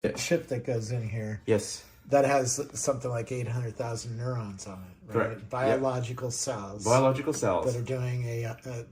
Chip that goes in here that has something like 800,000 neurons on it, right? Correct. Yep. Biological cells Biological that cells. are doing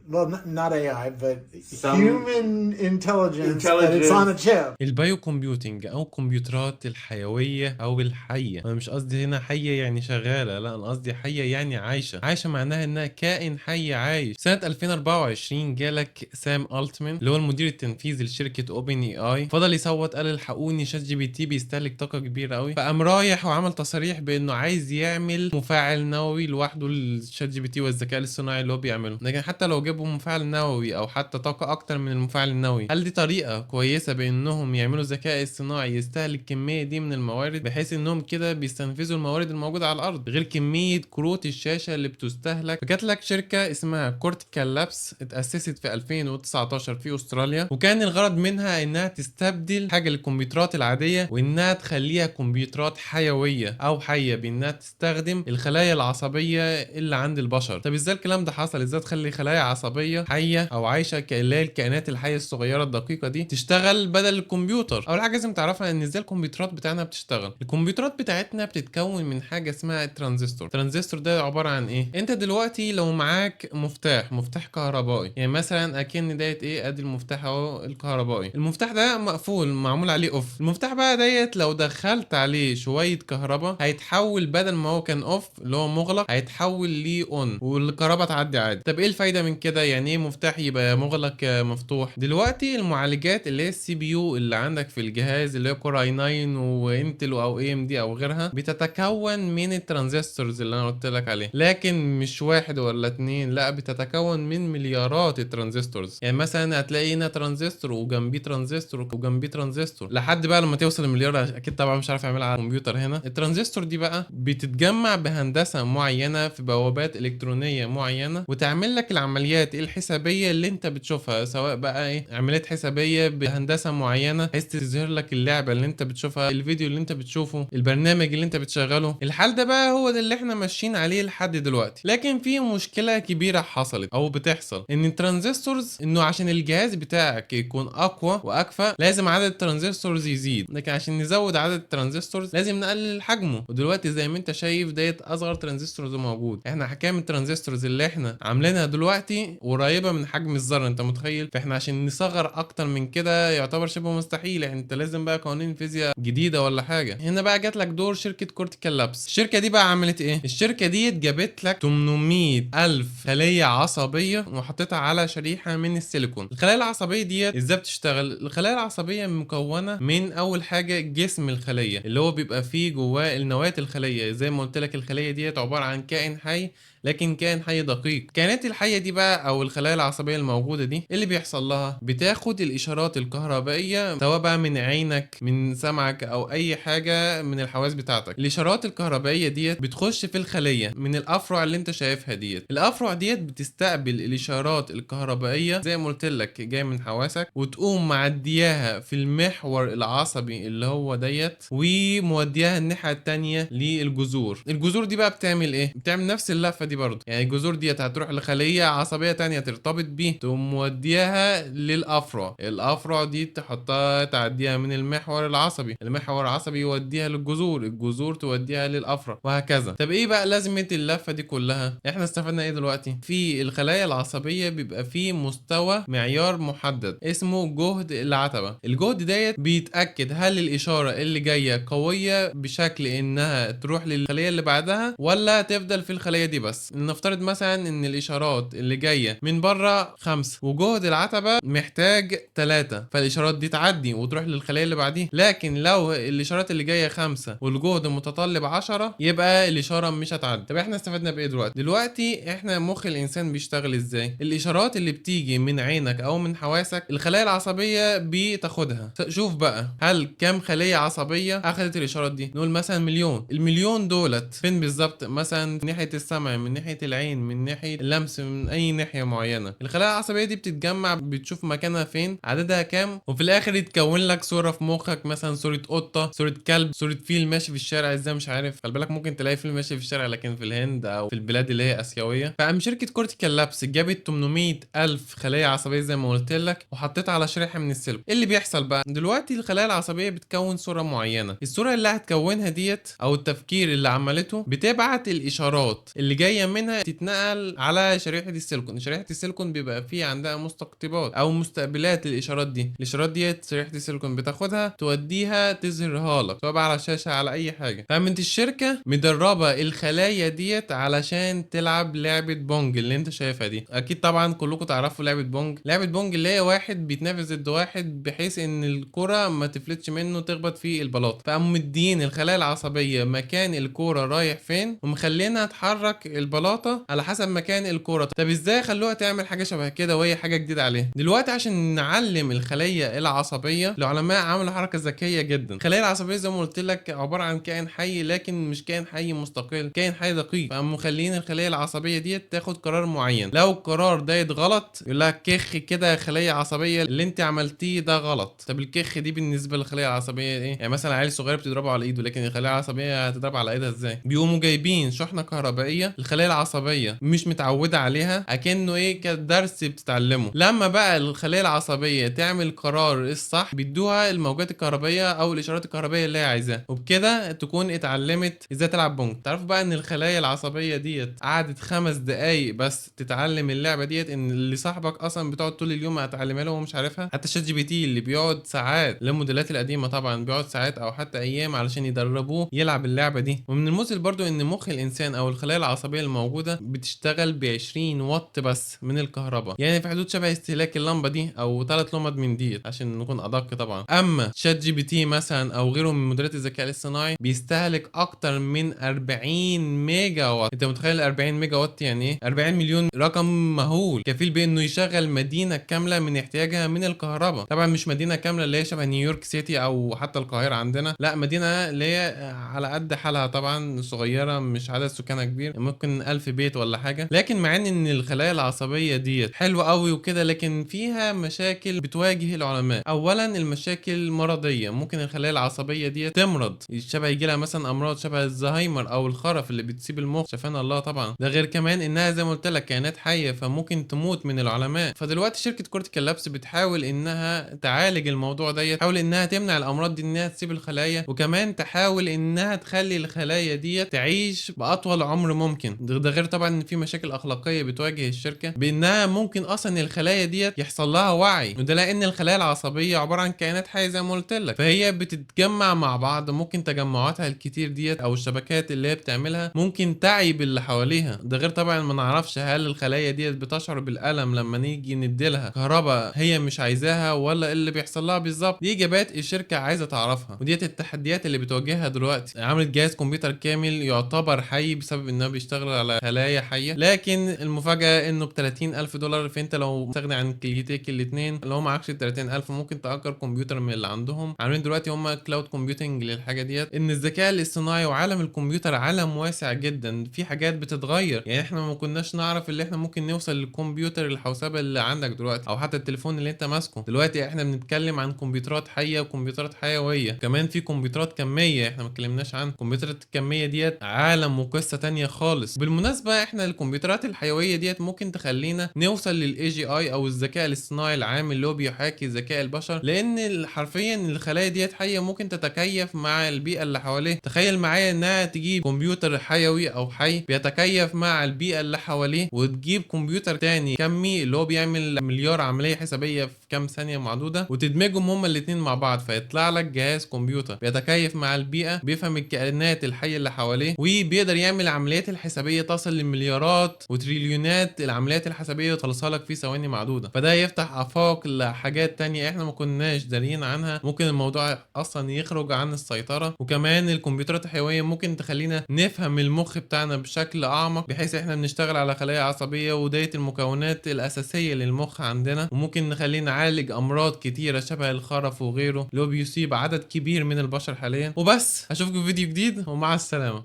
well, not AI, but Some human intelligence, but it's on a intelligence. chip. ال biocomputing او الكمبيوترات الحيوية او الحيه. انا مش قصدي هنا حيه يعني شغاله، لا، انا قصدي حيه يعني عايشه. عايشه معناها انها كائن حي عايش. سنة 2024 جالك سام التمان، اللي هو المدير التنفيذي لشركة OpenAI، فضل يصوت، قال: الحقوني، ChatGPT بيستهلك طاقة كبيرة قوي. فقام رايح وعمل تصريح بانه عايز يعمل مفاعل نووي لوحده لل ChatGPT والذكاء الاصطناعي اللي هو بيعمله. لكن حتى لو جابوا مفاعل نووي او حتى طاقة اكتر من المفاعل النووي، هل دي طريقه كويسة بانهم يعملوا ذكاء اصطناعي يستهلك الكمية دي من الموارد، بحيث انهم كده بيستنفذوا الموارد الموجودة على الارض، غير كمية كروت الشاشة اللي بتستهلك؟ فجات لك شركة اسمها Cortical Labs، اتاسست في 2019 في استراليا، وكان الغرض منها انها تستبدل حاجة للكمبيوترات العادية وانها تخليها كمبيوترات حيوية او حيه، بانها تستخدم الخلايا العصبية اللي عند البشر. طب ازاي الكلام ده حصل؟ ازاي تخلي خلايا عصبية حيه او عايشه، كاللي هي الكائنات الحية الصغيرة الدقيقة دي، تشتغل بدل الكمبيوتر؟ اول حاجة لازم تعرفها ان ازاي الكمبيوترات بتاعنا بتشتغل. الكمبيوترات بتاعتنا بتتكون من حاجة اسمها الترانزستور. الترانزستور ده عبارة عن ايه؟ انت دلوقتي لو معاك مفتاح، مفتاح كهربائي، يعني مثلا اكن ديت ايه، ادي المفتاح اهو الكهربائي، المفتاح ده مقفول، معمول عليه off. المفتاح بقى ديت لو دخلت عليه شوية كهرباء هيتحول، بدل ما هو كان off اللي هو مغلق، هيتحول ل on والكهرباء تعدي عادي. طب ايه الفايدة من كده؟ يعني ايه مفتاح يبقى مغلق مفتوح؟ دلوقتي المعالجات اللي هي ال CPU اللي عندك في الجهاز، اللي هي Core i9 و Intel او AMD او غيرها، بتتكون من ال transistors اللي انا قلت لك عليه، لكن مش واحد ولا اتنين، لا، بتتكون من مليارات ال transistors. يعني مثلا هتلاقي هنا ترانزستور وجنبيه ترانزستور وجنبيه ترانزستور، لحد بقى لما توصل المليار. اكيد طبعا مش عارف اعملها على الكمبيوتر هنا. الترانزستور دي بقى بتتجمع بهندسه معينة في بوابات الكترونية معينة وتعمل لك العمليات الحسابيه اللي انت بتشوفها، سواء بقى ايه، عمليات حسابيه بهندسه معينة بحيث تظهر لك اللعبة اللي انت بتشوفها، الفيديو اللي انت بتشوفه، البرنامج اللي انت بتشغله. الحال ده بقى هو ده اللي احنا ماشيين عليه لحد دلوقتي. لكن في مشكلة كبيرة حصلت او بتحصل، ان ال transistors، انه عشان الجهاز بتاعك يكون اقوى واكفأ لازم عدد ال transistors يزيد، لكن عشان نزود عدد ال transistors لازم نقلل حجمه. ودلوقتي زي ما انت شايف ديت اصغر transistors موجود. احنا احجام ال transistors اللي احنا عاملينها دلوقتي قريبه من حجم الذره، انت متخيل؟ فاحنا عشان نصغر اكتر من كده يعتبر شبه مستحيل، يعني انت لازم بقى قوانين فيزياء جديدة ولا حاجه. هنا بقى جات لك دور شركة Cortical Labs. الشركة دي بقى عملت ايه؟ الشركة دي جابت لك 800 الف خليه عصبية وحطيتها على شريحة من السيليكون. الخلايا العصبية ديت ازاي بتشتغل؟ الخلايا العصبية مكونة من اول حاجة جسم الخلية اللي هو بيبقى فيه جواه النواة الخليه. زي ما قلت لك، الخلية ديت عبارة عن كائن حي، لكن كائن حي دقيق. الكائنات الحية دي بقى او الخلايا العصبية الموجودة دي، إيه اللي بيحصل لها؟ بتاخد الاشارات الكهربائيه، سواء بقى من عينك، من سمعك، او اي حاجة من الحواس بتاعتك. الاشارات الكهربائية ديت بتخش في الخلية من الافرع اللي انت شايفها ديت. الافرع ديت بتستقبل الاشارات الكهربائيه، زي ما قلت لك جاية من حواسك، وتقوم معدياها في المحور العصبي اللي هو ديت، ومودياها الناحية التانية للجذور. الجذور دي بقى بتعمل ايه؟ بتعمل نفس اللفة دي برضه، يعني الجذور ديت هتروح لخليه عصبية تانية ترتبط بيه، تقوم مودياها للافرع. الافرع دي تحطها، تعديها من المحور العصبي، المحور العصبي يوديها للجذور، الجذور توديها للافرع، وهكذا. طب ايه بقى لازمه اللفة دي كلها؟ احنا استفدنا ايه دلوقتي؟ في الخلايا العصبية بيبقى فيه مستوى معيار محدد اسمه جهد العتبه. الجهد ديت بيتاكد هل الاشارة اللي جاية قوية بشكل انها تروح للخليه اللي بعدها ولا تفضل في الخلية دي بس. نفترض مثلا ان الاشارات اللي جاية من بره 5 وجهد العتبة محتاج 3، فالاشارات دي تعدي وتروح للخليه اللي بعديها. لكن لو الاشارات اللي جاية 5 والجهد متطلب 10، يبقى الاشارة مش هتعدي. طب احنا استفدنا بايه دلوقتي؟ دلوقتي احنا مخ الانسان بيشتغل ازاي؟ الاشارات اللي بتيجي من عينك او من حواسك الخلايا العصبية بتاخدها. شوف بقى هل كام خليه عصبية اخذت الاشارات دي. نقول مثلا مليون. المليون دولت فين بالظبط؟ مثلا ناحية السمع من ناحية العين، من ناحية اللمس، من اي ناحية معينة. الخلايا العصبية دي بتتجمع، بتشوف مكانها فين، عددها كام، وفي الاخر يتكون لك صوره في مخك، مثلا صوره قطة، صوره كلب، صوره فيل ماشي في الشارع ازاي مش عارف. خلي بالك ممكن تلاقي فيل ماشي في الشارع لكن في الهند او في البلاد اللي هي اسيوية. فقام شركة Cortical Labs جابت 800 الف خليه عصبية زي ما قلت لك، وحطيتها على شريحة من السيليكون. ايه اللي بيحصل بقى دلوقتي؟ الخلايا العصبية بتكون صوره معينة، الصورة اللي هتكونها ديت او التفكير اللي عملته بتبعت الاشارات اللي جاية منها تتنقل على شريحة السيليكون. شريحة السيليكون بيبقى فيه عندها مستقطبات او مستقبلات للاشارات دي، الاشارات ديت شريحة السيليكون بتاخدها توديها تظهرها لك سواء على شاشة على اي حاجة. فقامت الشركة مدربه الخلايا ديت علشان تلعب لعبه بونج اللي انت شايفها دي. اكيد طبعا كلكم تعرفوا لعبه بونج. لعبه بونج اللي هي واحد بيتنافس ضد واحد بحيث ان الكره ما تفلتش منه تخبط في البلاط. فقاموا مدين الخلايا العصبية مكان الكورة رايح فين، ومخلينها تحرك البلاطه على حسب مكان الكورة. طب ازاي خلوها تعمل حاجة شبه كده وهي حاجة جديدة عليها؟ دلوقتي عشان نعلم الخلية العصبية العلماء عملوا حركة ذكية جدا. الخلية العصبية زي ما قلت لك عبارة عن كائن حي، لكن مش كائن حي مستقل، كائن حي دقيق. فقاموا مخلين الخلية العصبية ديت تاخد قرار معين، لو القرار ده غلط يقول لها كخ كده يا خليه عصبية اللي انت عملتيه ده غلط. طب الكخ دي بالنسبة للخليه العصبية ايه؟ يعني مثلا عيل صغير بتضربه على ايده، لكن الخلية العصبية هتضرب على ايدها ازاي؟ بيقوموا جايبين شحنه كهربائية الخلية العصبية مش متعوده عليها، اكنه ايه كدرس بتتعلمه. لما بقى الخلية العصبية تعمل قرار الصح بيدوها الموجات الكهربائية او الاشارات الكهربائية اللي هي عايزاها، وبكده تكون اتعلمت ازاي تلعب بونج. تعرفوا بقى ان الخلايا العصبية ديت قعدت 5 دقايق بس تتعلم اللعبة ديت، ان اللي صاحبك اصلا بتقعد طول اليوم هتعلمها له ومش عارفها. حتى ChatGPT اللي بيقعد ساعات، للموديلات القديمة طبعا بيقعد ساعات او حتى ايام علشان يدربوه يلعب اللعبة دي. ومن المذهل برضو ان مخ الانسان او الخلايا العصبية الموجودة بتشتغل ب 20 واط بس من الكهرباء، يعني في حدود شبه استهلاك اللمبة دي او 3 لمض من ديت عشان نكون ادق طبعا. اما ChatGPT مثلا او غيره من موديلات الذكاء الاصطناعي بيستهلك اكتر من 40 ميجا وات. انت متخيل 40 ميجا وات يعني ايه؟ 40 مليون، رقم مهول كفيل بانه يشغل مدينة كاملة من احتياجها من الكهرباء. طبعا مش مدينة كاملة اللي هي شبه نيويورك سيتي او حتى القاهرة عندنا، لا مدينة اللي هي على قد حالها طبعا، صغيرة مش عدد سكانها كبير، ممكن 1000 بيت ولا حاجة. لكن مع ان الخلايا العصبية ديت حلوة قوي وكده، لكن فيها مشاكل بتواجه العلماء. اولا المشاكل المرضية، ممكن الخلايا العصبية ديت تمرض، شبه يجي لها مثلا امراض شبه الزهايمر او الخرف اللي بتسيب المخ، شفانا الله طبعا. ده غير كمان انها زي ما قلت لك كائنات حيه فممكن تموت من العلماء. فدلوقتي شركة Cortical Labs بتحاول انها تعالج الموضوع ده، تحاول انها تمنع الامراض دي انها تسيب الخلايا، وكمان تحاول انها تخلي الخلايا دي تعيش باطول عمر ممكن. ده غير طبعا ان في مشاكل اخلاقية بتواجه الشركة بانها ممكن اصلا الخلايا ديت يحصل لها وعي، وده لان الخلايا العصبية عبارة عن كائنات حيه زي ما قلت لك، فهي بتتجمع مع بعض، ممكن تجمعاتها الكتير ديت او الشبكات اللي هي بتعملها ممكن تعي باللي حواليها. ده غير طبعا ما نعرفش هل الخلايا ديت بتشعر بالالم لما نيجي نديلها كهرباء هي مش عايزاها ولا اللي بيحصل لها بالظبط. دي اجابات الشركة عايزه تعرفها، وديت التحديات اللي بتواجهها دلوقتي. عملت جهاز كمبيوتر كامل يعتبر حي بسبب انه بيشتغل على خلايا حيه، لكن المفاجاة انه ب 30000 دولار. فانت لو مستغني عن كليتيك الاثنين لو معكش 30000 ممكن تأجر كمبيوتر من اللي عندهم. عاملين دلوقتي هم cloud computing للحاجة ديت. ان الذكاء الاصطناعي وعالم الكمبيوتر عالم واسع جدا، في حاجات بتتغير، يعني احنا ما كناش نعرف اللي احنا ممكن نوصل للكمبيوتر الحوسبه اللي عندك دلوقتي او حتى التليفون اللي انت ماسكه دلوقتي. احنا بنتكلم عن كمبيوترات حيه وكمبيوترات حيوية، كمان في كمبيوترات كمية احنا ما اتكلمناش عنها. كمبيوترات الكمية ديت عالم وقصة تانية خالص. بالمناسبة احنا الكمبيوترات الحيوية ديت ممكن تخلينا نوصل لل AGI او الذكاء الاصطناعي العام اللي هو بيحاكي ذكاء البشر، لان حرفيا الخلايا ديت حيه ممكن تتكيف مع البيئة اللي حواليها. تخيل معايا انها تجيب كمبيوتر حيوي او حي بيتكيف مع البيئة اللي حواليه، وتجيب كمبيوتر تاني كمي اللي هو بيعمل مليار عملية حسابيه في كام ثانية معدودة، وتدمجهم هما الاثنين مع بعض، فيطلع لك جهاز كمبيوتر بيتكيف مع البيئة، بيفهم الكائنات الحية اللي حواليه، وبيقدر يعمل العمليات الحسابيه تصل لمليارات وتريليونات العمليات الحسابيه وتخلصها لك في ثواني معدودة. فده يفتح افاق لحاجات تانية احنا ما كناش دارين عنها، ممكن الموضوع اصلا يخرج عن السيطرة. وكمان الكمبيوترات الحيوية ممكن تخلينا نفهم المخ بتاعنا بشكل اعمق، بحيث احنا بنشتغل على خلايا عصبية وديت المكونات الاساسية للمخ عندنا، وممكن نخلينا نعالج امراض كتيرة شبه الخرف وغيره اللي هو بيصيب عدد كبير من البشر حاليا. وبس، اشوفكم في فيديو جديد ومع السلامة.